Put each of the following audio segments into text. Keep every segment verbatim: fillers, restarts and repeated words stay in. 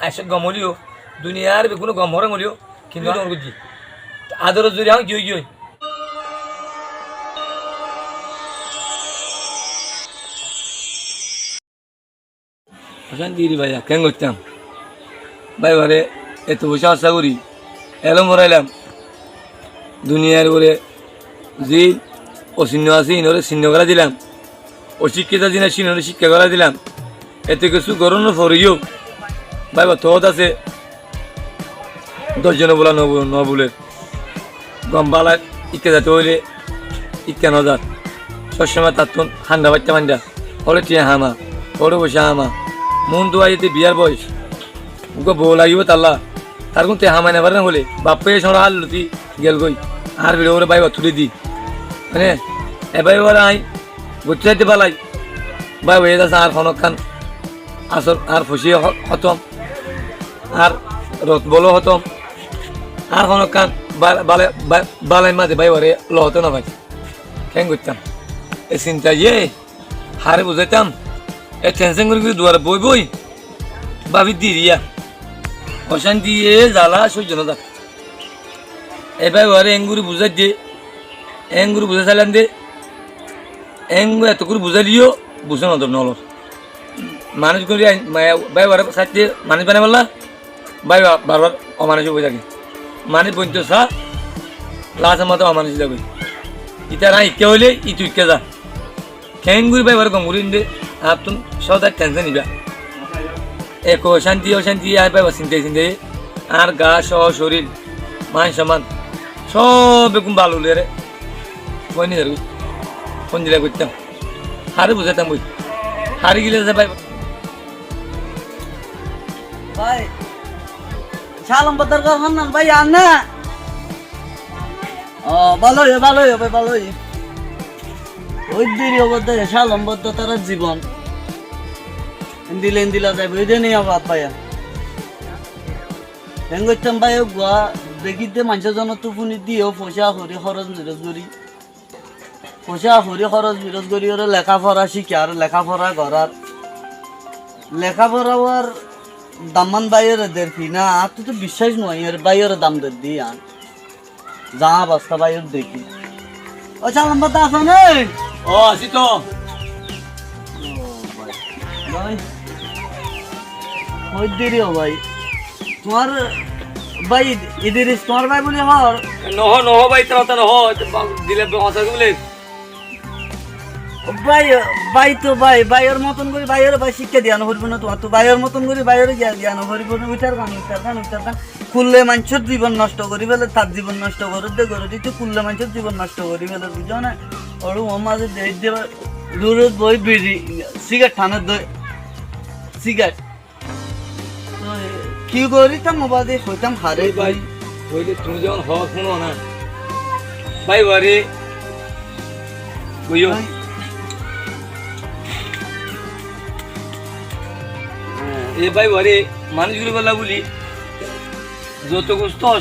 Aiccé gom óileyo, duniyar beggúne gom hóreng óileyo, kintu dóñr goijjé. Adoror zoriya aññí ki óigiyoi? Ocánti ri báiya, keén goittám? Báibaré eto foicá hóssa gorí elóm forailam. Duniyair uore ziín osinno asé, iínoré sinno gorái dilam. Ocíkkita ziín asé, iínoré cíkka gorái dilam. Eto kessú gorónor foreyó báiba, toóut asé doc zone bóla no, no bóler. Gom bála íkka zaito óile íkka no zar. Sob somoi tattún hándha báitta mándha. Hoçé thiañ hama, hoçé foicá hama. Muúntu aiyé de biyar boyos. Uggúa bou lagibóu talla. Targún te hamai nofarér hoilé, bafé cóñço háloti gelgói. Añár fiçe uore báiba tulí di. Mane, e báibaré aññí goittó saidde bálai. Báiba, e dase añár honókkan asór, añár foicá ho-, hótom, añár rot bolo hótom, añár honókkan bá-, bála-, bá-, bálai mazé báibaré loóto nofair. Keén goittám? E sinta ye. Haré buzáitam? E tensén gorí gorí duare boói boói báfi diriya. Ocántiye zala sóijjo no zar. E báibaré eéngorí buzáidde, eéngorí buzái sailam de, eéngorí eto gorí buzáileyó buzá nodor nolor. Manúic gorí ain, ma-, báibaré sáitte manúic banaibálla, báiba barbar omanúic ói táke. Manúic bointo saá, lasór mazé omanúic ói táke. Ítar aññí ikká óile, ítu ikká za. Keéngorí báibaré gom gorí dinde, añáttún sóda tensén ibá. Ek ocánti, ocánti, añár báibar sintai sintai, añár gaa só córir, man somman, sób beggún bal uliyaré, bóini zargói, hondilla goittám, haré buzáitam boi, haré gilé zai báiba. Bái, Calom boddor gór honnán bái, ar na? Ó, bála óiye, bála óiye bái, bála óiye. Ói deri óibo de, Calom boddor tarár zibon. Endilla endilla zaibo, ói de ni abar bái. Keén goittám bái, uggúa dekí de maincór zonottú fúni diyó, foicá horí hóros biros gorí. Foicá horí hóros biros gorí óre lekáfora cíkar, lekáfora gorár. Lekáfora uar dammán báiyore der ki na, añáttu to biccác no óiyer, báiyore dam der de yián. Zaá obostá báiyor dekí. Ó Calom bái, asó né? Ó, así to. Ó bái. Bái. Hoóidde ri ó bái. Tuáñr bái Idris, tuáñr bái buli hoór? Nohó, nohó bái, ítara hotá nohó. Dile be-, hotá buli. Bái, bái to bái, báiyor moton gorí báiyore bái cíkka diya no foribó né tuáñttu? Báiyor moton gorí báiyore giya diya no foribó né? Uitar gan, uitar gan, uitar gan. Kulle maincór zibon nosto gorí féler, tar zibon nosto gorédde gorédde, kulle maincór zibon nosto gorí féler, buijjó né? Oçé uwar mazé de, de, durot boói biri, sigaret thaner de, sigaret. Toi ki gorí tam, mo bade hoitám haré. Ói bái, ói de, tuñí zehón hoó fúno na, bái ware, buijjó. Bái. E bái ware, manúic gorí bolla buli, zoto gusto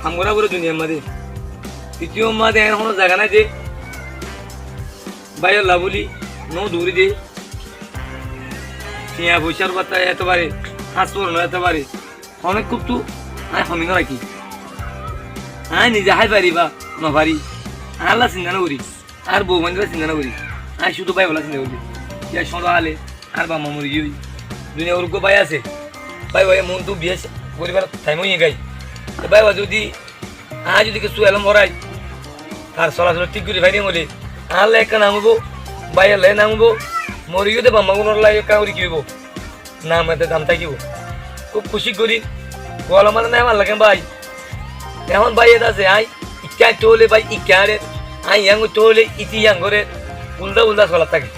ham gorá fore duniyar mazé. Fitibir mazé en hono zaga nái de báiyolla buli no duri de. Tiañ foicár bata etebare, hás foronor etebare, honókkuttu aññí homi no rakí. Aññí nize hái fari ba no fari, añálla sinta no gorí. Añár bou baindolla sinta no gorí, aññí cúdu bái bolla sinta gorí. Kiyá cóñço hále añár baf ma mori giyói, duniyait uggúa bái asé, bái báiye muúntu biyá goríbar thaim óiye gái. Te bái bái zodi aññí zodi kessú elóm forai, tar solasol thík gorí fairím óile, añálla ekká nam óibo, báiyolla nam óibo, mori giyói de baf ma gúnolla ekká gorí ki óibo? Nam edde dam tákibo. Kúb kucíc gorí. Golom ot nam ar lage bái. Ehón bái ede asé, aññí ikká aññí óile bái ikká añárer, aññí yián goittó óile íte yián gorer, uldá uldá solat táke.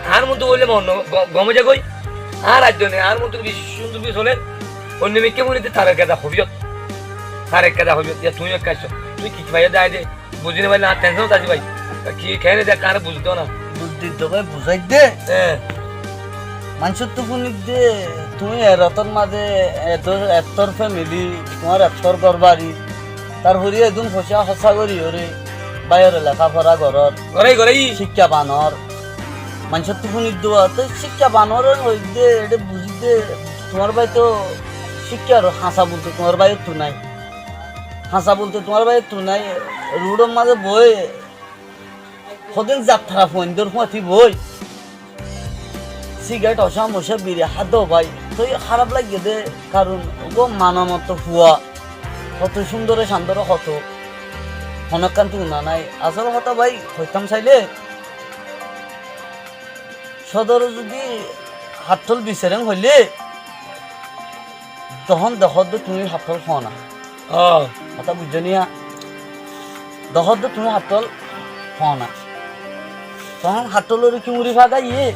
Añár muntu óile mon go-, gom ói zagói. Añár aijjone añár muntu beci cúndor gorí soler. Oinno mikká muntu tar ekká da hobiyot. Tar ekká da hobiyot. Ya tuñí ekká aiccó. Tuñí ki ki faiyó de aññí de. Buzí no faillám, añár tension ot así bái. Ki keéne de añáre buzí do na. Buzí do bái, buzái de. Hé. Maincóttu fúni de, tuñí e rotor mazé etor, etor femili, tuáñr etor gór bari. Tarfore edún foicá hóssa gorí óre, báiyore lekáfora gorór. Gorai, gorai. Cíkka banor. Maincóttu fúni de, te cíkka banor hoidde, ede buzí de, tuáñr bái to Ki ar háñsa bólte tuáñr báiyottú nái. Háñsa bólte tuáñr báiyottú nái. Ruçor mazé boói hodún zattara fuaindór fúañti boói sigaret, ocá mocá, biri há dé bái. Toi háraf laiggé dé, karon uggúa mana moto fua. Hoto cúndore candore hoto. Honókkantu uná nái. Asól hotá bái, hoitám sailé, sodore zudi hattól bisaréng hoilé, tohón dehódde tuñí hattól fona. Ó. Hotá buijjó niya? Dehódde tuñí hattól fona. Tohón hattólore ki uñri fagaiyé,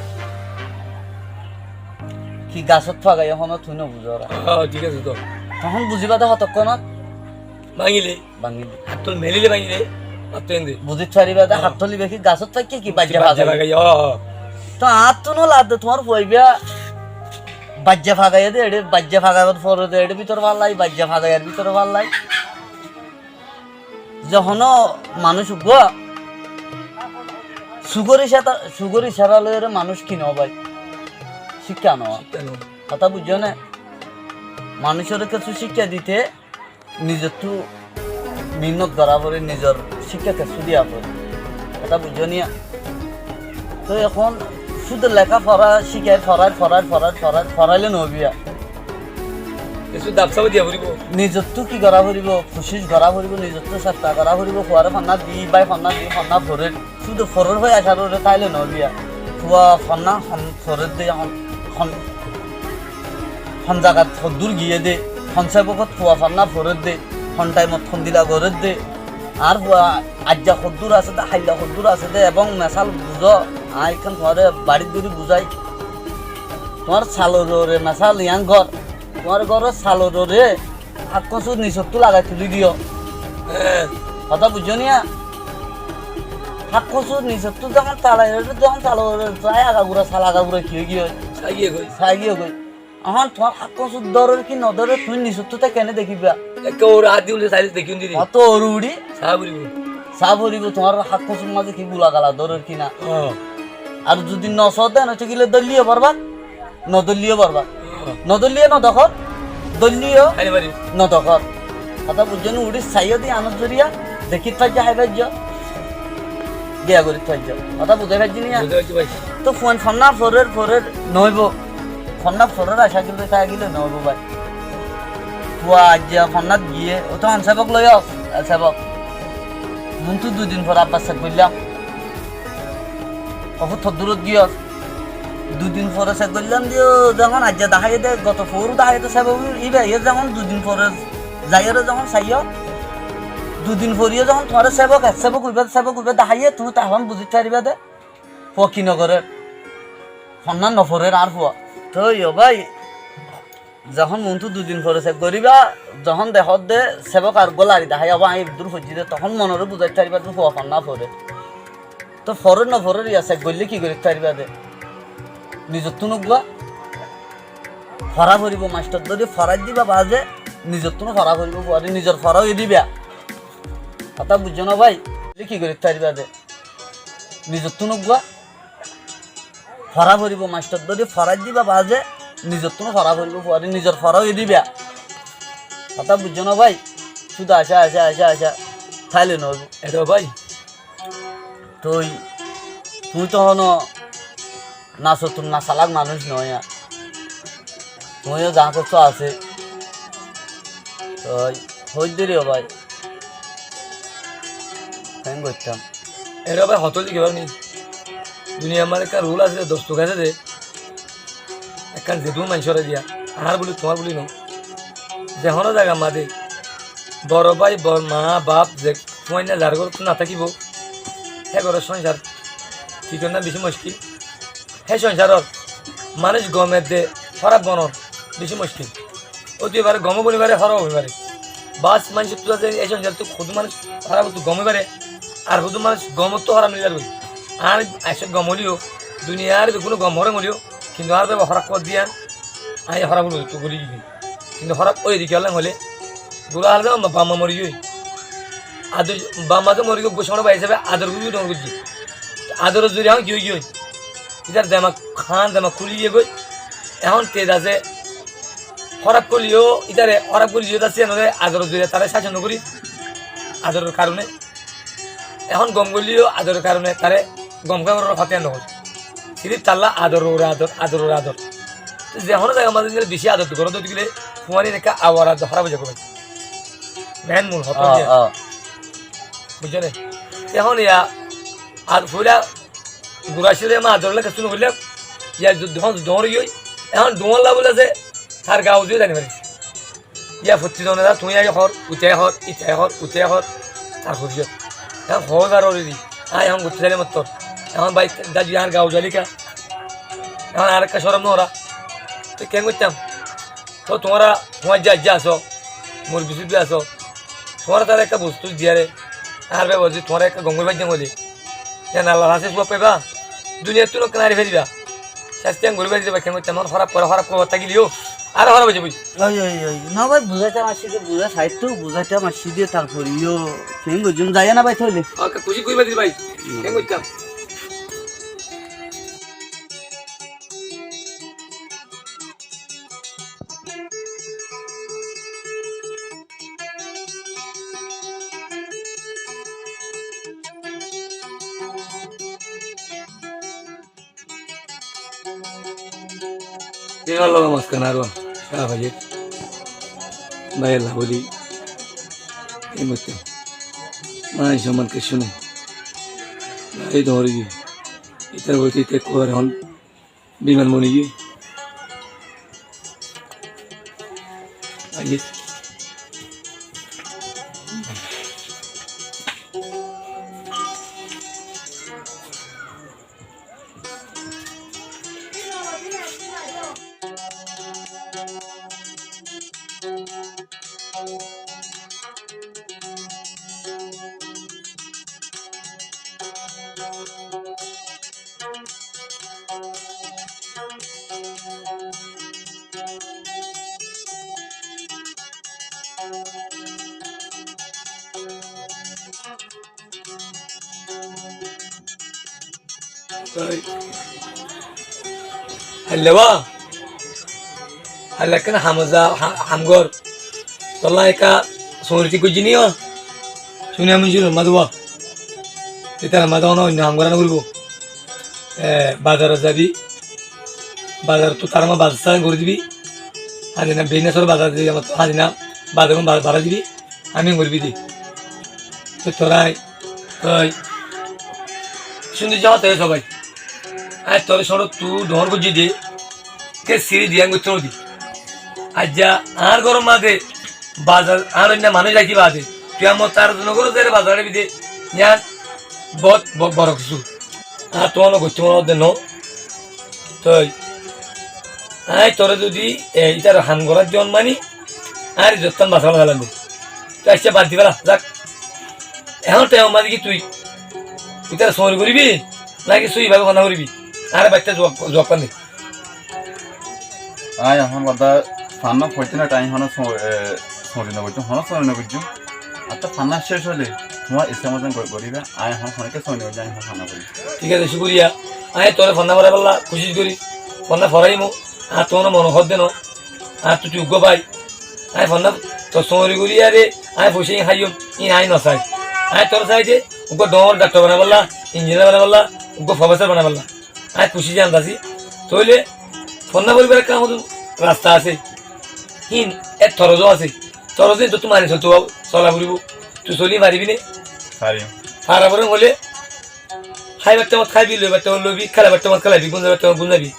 ki gasót fagaiyé, honó tuñí nobuzóra. Ó, thík asé toó. Tohón buzíba dé hotókkonót? Báñgile. Báñgile. Hattól melile báñgile. Hattól ende. Buzít faribá dé, ó. Hattól ibá ki gasót fáikké ki baijja fagaiyé? Baijja fagaiyé, ó, ó. Toó añáttu no ladde tuáñr fuaibá baijja fagaiyé dé, eçé baijja fagaibar fore dé, eçé bútore fallai, baijja fagaiyar bútore fallai. Ze honó manúic uggúa sugór icára, sugór icára loiyóre manúic ki no bái? Cíkka no. Cíkka no. Hotá buijjó né? Manúicoré kessú cíkka dite nizottú minnot gorá foré, nizor cíkka kessú diya foré. Hotá buijjó niya? Toi ehón cúde leká fora cíkair, forair, forair, forair, forair, forailé noóibo. Kessú daf sába diya foribó. Nizottú ki gorá foribó? Kucíc gorá foribó, nizottú cesta gorá foribó. Fuaré fonná di, bái fonná di, fonná forer. Cúde forer hoi acá rore táile noóibo. Fua fonná hon forer dé, hon, hon, hon zagat hoddúr giyé dé, hon sébokot fua fonná forer dé, hon thaimot hondila gorer dé. Añár fua aijja hoddúr asé dé, hailla hoddúr asé dé, ebóng mesal buzó, aññí ekkán tuáñre baçít gorí buzái. Tuáñr salor uore mesal yián gór, tuáñr góror salor uore hákkosu nisottú lagai tulí diyó. Hé. Hotá buijjó niya? Hákkosu nisottú zehón salor uore, zehón salor uore zai agagura, sal agagura ki ói giyói? Sai giyói. Sai giyói. Ehón tuáñr hákkosu dórer ki nodórer tuñí nisottú táki kene dekíba? Ekká uore át di uçí sailé dekí undi. Hotó uore uçí? Saá foribó. Saá foribó tuáñr hákkosur mazé ki gula gala dórer ki na. Ó. Ar zudi nosó dé, noóite gilé dóilliyó barbad, nodóilliyó barbad. Ó. Nodóilliyó nodekór, dóilliyó nodekór. Hotá buijjó né? Uçí saiyó dé anor zoriya dekít faijjó, hái faijjó, biya gorít faijjó. Hotá buzái faijjí niya? Buzái faijjí bái. Toi fuain fonná forer, forer noóibo. Fonná forer acá gilé, táki gilé noóibo bái. Fua aijja fonnát giyé, óu toó hon sébok loiyós, e sébok. Muúntu dui din fore abbar sek goillám. Ofúttu hoddúrot giyós. Dui din fore sek goillám diyó, zehón aijja daháiye dé, goto foóru daháiye dé sébok íba, íba zehón dui din fore zaiyóre zehón saiyó, dui din foriyó zehón tuáñre sébok, ek sébok uibá, sébok uibá daháiye, tuñí tohón buzít faribá dé. Fua ki nogorér? Fonná noforér añár fua. Toi ó bái, zehón muúntu dui din fore sek goríba, zehón dehódde sébok ar uggúa lari daháiye, abá aññí eddúr foijjí dé, tohón monoré buzait faribá dé fua fonná forér. Toi forér noforér yá sek goillé ki gorít faribá dé? Nizottún uggúa forá foribó, mastor dóri forái diba baade nizottún forá foribó, fuaré nizor forá ói diba. Hotá buijjó né bái? Ki gorít faribá dé? Nizottún uggúa forá foribó, mastor dóri forái diba baade nizottún forá foribó, fuaré nizor forá ói diba. Hotá buijjó né bái? Cúde acá, acá, acá, acá táile noóibo. Eçé bái, toi, tuñí toó honó nasottún nasalak manúic noó yá. Tuñí yó zañá hossó asé. Toi, hoóidde re ó bái. Keén goittám? Eré bái, hotó dikí faro ni? Duniyar mazé ekkán rul asé dé, dostuk asé dé. Ekkán zedún maincóre diya, añár buli, tuáñr buli no. Ze honó zagar mazé boro bái, boro maa, baf, ze fuainna zar górot no tákibo, hé góror sónsar thík óna bicí muckil. Hé sónsaror manúic gom edde hóraf bonor bicí muckil. Óti fare, gomó boni fare, hóraf boni fare. Bas maincóttu asé, hé sónsarottu hudú manúic hórafottu gom ói fare, ar hudú manúic gomottú hóraf ói fare. Añár aicá gom óileyo, duniyar ze kúno gom hóraf óileyo, kintu añár baba hóraf hóraf diyan, añí hóraf óileyo gorí giyí. Kintu hóraf óiye de kiyólla hoilé, gura hálde baf ma mori giyói. Ador, baf ma to mori giyói, goccé bái hísabe ador gorí dóñr goijjé. Adoror zoriya ehón ki ói giyói? Ítar demak, hán demak kúli giyé goi. Ehón tez asé, Hóraf goilleyó, ítare hóraf goilleyó, tar siyanore adoror zoriya taré cácon no gorí, adoror karone. Ehón gom goilleyó adoror karone taré gom gorór hotá no hoór. Sirif talla adoror ador, adoror ador. Toi ze honó zagar mazé gele beci ador goró de gele, fuain ekka awara ador hóraf ói zagói bái. Meén mul hotá. Ah, diya. Ah. Buijjó né? Ehón iya, ar fuila gura cíle ma ador le kessú no goillám. Iya, ju-, ehón doñr ói, ehón doñr la bóle ze, tar gau zui zani fari. Iya, fottí zone zar, tuñí aiyó hoór, uite hoór, ite hoór, uite hoór, tar hoiyó. Ehón hoór ar óri di, añí ehón goittó sailé mottor. Ehón bái, dadi añár gau zalíka. Ehón añáre ekka córom no óra. Toi keén goittám? Toi tuáñra, tuáñr ze ajja asó, murubbi-surubbi asó, tuáñra taré ekka bustú diyaré, añár bái bozí tuáñra ekka gom gorí faijjé hoilé, yián Allar hañsé suwab faiba, duniyattú nokkán ari fariba. Céstá gorí fari zaiba, keén goittám, ehón hóraf goré, hóraf goré tákileyó, aró hóraf ói zaibói. Ói, ói, ói. No bái, buzáitam aiccí de, buzá saitó, buzáitam aiccí de, tarforeyó keén goijjum, zaiyá na bái, tóile. Oke, kucíc gorí fari bái, keén goittám. Te Allah maskana arwa, sá fajir. Bái Allah buli, ei motte. Maan somman kessú nai. Bái dóri, itar buli te kuar hon. Biman mori giyé. Aiyé. Halla wa. Halla ekkán ham za, ha-, ham gor. Tolla ekka sóri thík goijjí ni o. Cúni ami cúni mazé wa. Ítara mazé ono oinno ham gorá no foribó. E, bazarot zabi. Bazarot tu tará mazé bazar sá gorí dibi. Házina beina sór bazar dibi, amar tu házina bazar ba-, barái dibi. Ami gorí di. Toi torai, toi. Cúni de hotá sóbai. Añí toré cóñçottú dóñr goijjí de, ke siri diyan goittó no di. Aijja añár góror mazé bazar, añár oinno manúic aiki baade, tui amar tar zone górot zaire bazar aibí de, yián bout bo-, boro kessú. Añár tuáñra goittó mone hoó de no. Toi, añí toré zodi, e, ítara ham gorát diyon mani, añár izzot tán basá fela de. Toi aicca bad di fela, zak. Ehón taim mazé ki tui ítara sóri goríbi, náki sói bábe fonná goríbi? Añáre baittá zuab, zuab fán de. Añí ehón bada fanná foitté no, añí ehón só-, e, sóri no goijjum, ehón sóri no goijjum. Atta fanná céc óile tuáñr icca mozin go-, goríba, añí ehón honikka sóri no goijjum, añí ehón fanná goijjum. Thík asé, cúkuriya. Añí toré fanná foraibálla kucíc gorí, fanná foraiyum, añáttu honó mone hoó de no, añáttu tui uggúa bái. Añí fanná to sóri gorí aré, añí foicá iín háiyum, iín añí no sai. Añí toré sai de, uggúa dhoóñr daktor banaibálla, injiniyar banaibálla, uggúa profesor banaibálla. Añí kucíc zan así. Tóile fonná foribár ekkán hoddúr rasta asé. Híin ek torozó asé. Torozó híin tottú mani soltó, sola foribó. Tui soli faribí né? Farim. Fara foribó hoilé, háibar taimot háibi, loibar taimot loibi, kélaibar taimot kélaibi, gúm zaibar taimot gúm zaibi.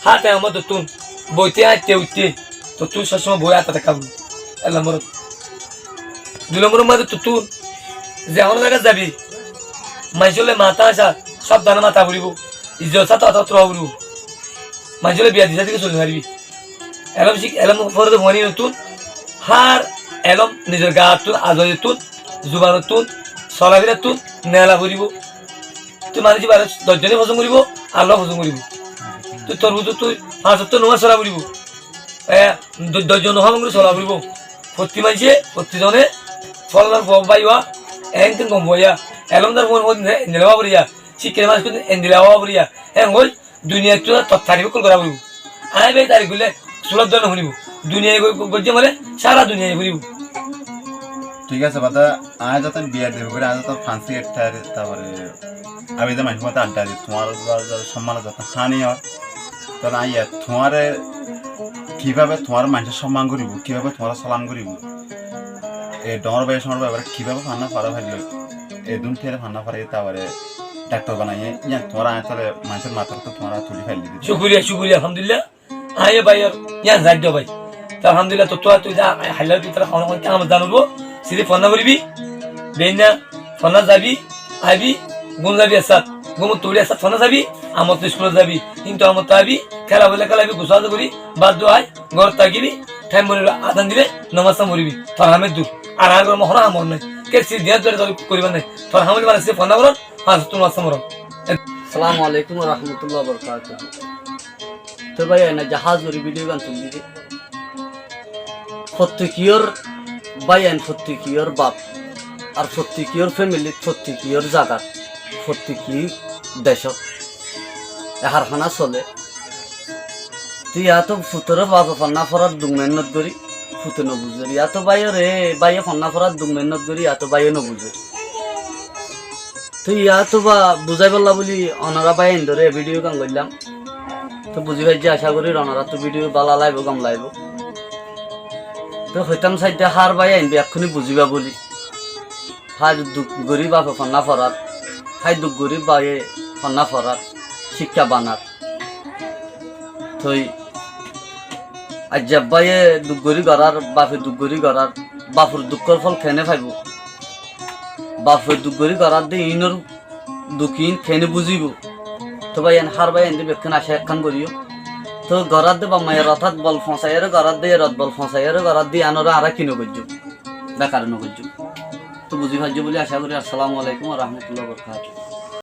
Há taimot tottún boite, añitte, uitte, tottún sob somoi boi ata táka foribó. Ek lombor. Dui lombor mazé tottún ze honó zagat zabi, maincór loi matá asá, sábdane matá foribó. Izzot sáte hotá botara hoó foribó. Maincór loi biya di sáte ki soli no faribí. Elóm cík, elóm fore de fuain ókkol, hár elóm nizor gaattún, azoiyottún, zubanottún, solafirattún nela foribó. Tui manúic ibáre doc zone fosón goríbo, Alláh fosón goríbo. Tui tor bútottu tui fañs ottó nomás fora foribó. E, do-, doc zone fosón gorí sola foribó. Fottí maincé, fottí zone, folanar fua bái wa, enkén gom fua ya, elómdar fua, fua, endilla fua foriya, cíkkar manúic endilla fua foriya, en hoi, duniyaittú tor tarif ókkol gorá foribó. Añí bái tarif goillé, sulat dóra no fúnibo. Duniyai goi-, goi-, goijjé mane sára duniyai furibó. Thík asé, bata, añí zotó biyar deri gorí, añí zotó fansi ettar, tarfore añí zotó maincór máze adda di, tuáñr zotó somman zotó háni ór, tóile añí tuáñre kibábe tuáñr maincé somman goríbou, kibábe tuáñre salam goríbou, e dhoóñr bái somman bái kibábe fanna fora failló, e dun tere fanna fora, tarfore daktor banaiyé, yián tuáñre añí tóile maincór matát tuáñre tuli faillí di. Cúkuriya, cúkuriya, alhamdulillah. Añí báiyor yián zai dó bái. Te alhamdulillah, tottú ar tui za, hailla tui tara hono hono kaam zanoibo, sirif fonná goríbi, beina fonná zaibi, aibi, gúm zaibi essát, gúmottu uçí essát fonná zaibi, amottu iskul zaibi, kintu amottu aibi, kéla boille kélaibi, gusá gorí, bad dua ai, górot tákibi, thaim boille adán dile, nomaz san foríbi, tor ham eddur. Ar añár górot hono ham nái. Ké sirif diyan tui goríbar nái. Tor ham óilde sirif fonná gorón, Assalamu alaikum wa rahmatullahi wa barakatuhu. Te bái, añí aijja hás gorí video gán tullí de. Fottí kiyór bái ain, fottí kiyór baf, ar fottí kiyór family, fottí kiyór zagat, fottí ki decót e harhana sole. Te yáto futore bafe fonná forat duk mehénnot gorí, fute no buzér. Yáto báiyore, báiye fonná forat duk mehénnot gorí, yáto báiye no buzér. Te yáto ba buzáibolla buli onorá báiyaindóre video gán goillám. Te buzí faijjó, acá gorír onoráttu video bála laibo, gom laibo. Te hoitám saidde hár báiyain bekkúne buzíba buli. Hár duk gorí bafe fonná forat, hár duk gorí báiye fonná forat, cíkka banar. Toi aijja báiye duk gorí gorár, bafe duk gorí gorár, bafor dukkór fol keéne faibó? Bafe duk gorí gorár de iínor duk iín keéne buzíbo? Toi báiyain, hár báiyain de bekkún acá ekkán goríyo. Toi gorár de baf maiyar otát bol foóñsaiyóre gorár de, erot bol foóñsaiyóre gorár de, iánore añára ki no goijjúm? Bekar no goijjúm. Toi buzí faijjó buli acá gorí. Assalamu alaikum wa rahmatullahi wa barakatuhu.